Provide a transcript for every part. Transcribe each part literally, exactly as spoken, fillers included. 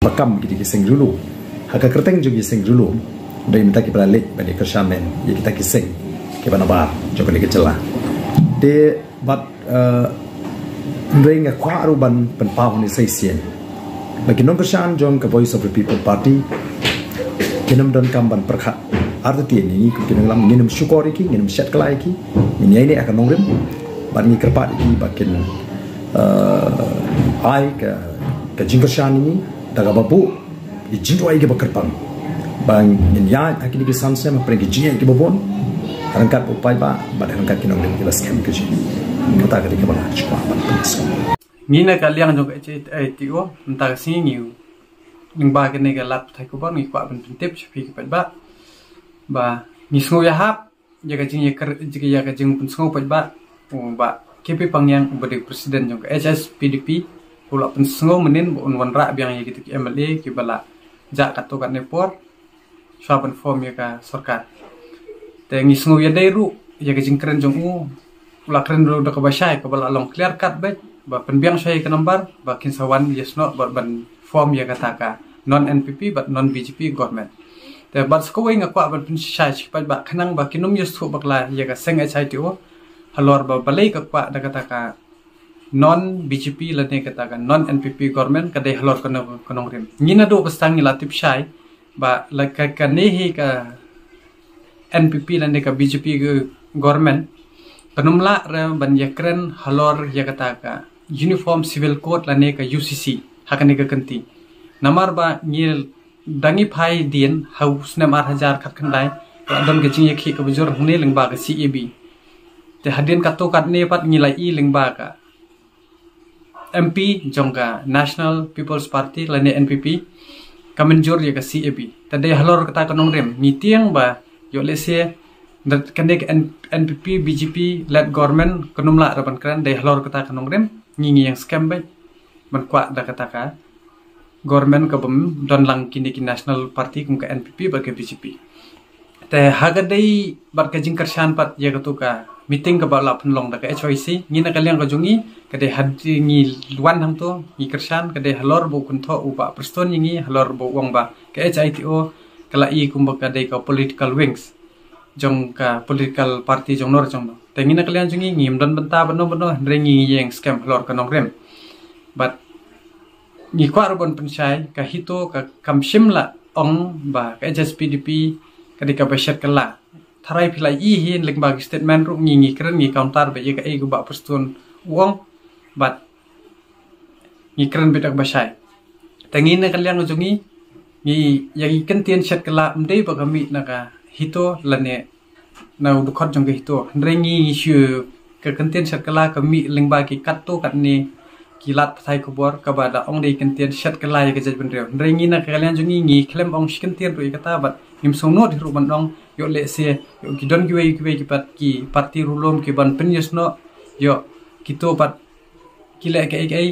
ba kam ki dei ki seng riewlum. Ha ka kyrteng jong ki seng riewlum, dei mynta kiba la leit ban ïa kyrshan ïa kita ki seng kiba nabar jong kane ka jylla. Te bad hynrei nga kwah ruh ban pynpaw hangne sa shisien ba ki nongkyrshan jong ka Voice of the People Party kin ym donkam ban pyrkhat artatien ïa ngi kum ki nongïalam. Ngin ym shukor ïa ki, ngin ym shet kylla ïa ki, ngin ïaineh ha ka nongrim bad ngi kyrpad ïa ki ba kin ai ka jingkyrshan ïa ngi da kaba buh ïa ki jingduwai kiba kyrpang ba ngin ïaid ha kine ki san snem hapdeng ki jingeh kiba bun, ha ryngkat u paidbah bad ha ryngkat ki nongrim kiba skhem ka jong ngi. Kata ka dei kaba nga kwah ban pynsngew. Ngi na ka liang jong ka H I T O mynta ka sngi ngi, lyngba kane ka lad pathai khubor, ngi kwah ban pyntip sha phi ki paidbah ba ngi sngew ïahap ïa ka jingïakren, ïa ka jingpynsngew paidbah u Bah K P Pangiang uba dei president jong ka H S P D P, u la pynsngew mynnin ba un wanrah biang ïa kita ki M L A kiba la jah katto katne por shuwa ban form ïa ka sorkar. Te ngi sngew ïadei ruh ïa ka jingkren jong u, u la kren ruh da kaba shai kaba la long clear cut beit ba pynbiang shuwa ïa ka nambar ba kin sa wan ïasnoh bad ban form ïa kata ka non N P P bad non B J P government. Te bad sa kawei nga kwah ban pynshai sha ki paidbah khnang ba kin ym ïasnoh bakla ïa ka seng H I T O halor ba balei ka kwah da kata ka non B J P lane kata ka non N P P government, ka dei halor kano ka nongrim. Ngi naduh ba sdang ngi la tip shai ba la ka, kane hi ka N P P lane ka B J P government kan ym lah re ban ïakren halor ïa kata ka Uniform Civil Code lane ka U C C ha kane ka kynti. Namar ba ngi da ngi phai dien ha u snem ar hajar khatkhyndai la don ka jingïakhih kaba jur hangne lyngba ka C A B. Te hadien katto katne pat ngi la i lyngba ka M P jong ka National People's Party lane N P P ka mynjur ïa ka C A B. Te dei halor kata ka nongrim ngi tieng ba ïoh lehse kane ka N-, N P P B J P led government kan ym lah re ban kren, dei halor kata ka nongrim ngi ngi ïeng skhem beit ban kwah da kata ka government ka bym don lang kine ki national party kum ka N P P bad ka B J P. Te ha ka dei bad ka jingkyrshan pat ïa katu ka meeting kaba la pynlong da ka H Y C, ngi na ka liang ka jong ngi ka dei hadien ngi wan hangto ngi kyrshan ka dei halor ba u kynthoh u Bah Prestone ïa ngi halor ba u ong ba ka H I T O ka la i kumba ka dei ka political wings jong ka political party jong no jong no. Te ngi na ka liang jong ngi ngim don bynta bad no bad no, hynrei ngi ïeng skhem halor ka nongrim. Bad ngi kwah ruh ban pynshai ka HITO ka kam shym la ong ba ka H S P D P ka dei kaba shet kylla. Tharai phi la i hi lyngba ki statement ruh ngi ngi kren ngi counter ba ïa kaei kaba Bah Prestone u ong bad ngi kren beit da kaba shai. Te ngi na ka liang jong ngi ngi ïa ki kyntien shet kylla ym dei ba ka mih na ka HITO lane na u dkhot jong ka HITO. Hynrei ngi ngi shu ka kyntien shet kylla ka mih lyngba ki katto katne ki lad pathai khubor kaba da ong dei kyntien shet kylla ïa ka jaitbynriew. Hynrei ngi na ka liang jong ngi ngi khlem ong shi kyntien ruh ïa kata bad ngim sngewnud hi ruh ban ong ïoh lehse ïoh ki don kiwei kiwei ki pat ki party riewlum ki ban pynïasnoh ïoh kito pat ki leh kaei kaei.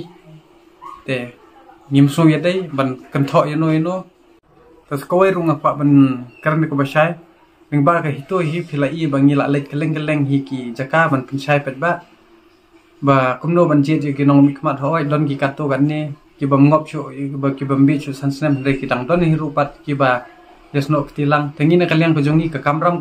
Te ngim sngew ïadei ban kynthoh ïano ïano. Te sa kawei ruh nga kwah ban kren da kaba shai. Lyngba ka HITO hi phi la i ba ngi la leit kylleng kylleng hi ki jaka ban pynshai paidbah ba kumno ban jied ïa ki nongmihkhmat hooid, don ki katto katne ki bym ngop shuh, ki bym bit shuh san snem, hynrei ki dang don hi ruh pat kiba ïasnoh kti lang. Te ngi na ka liang ka jong ngi ka kamram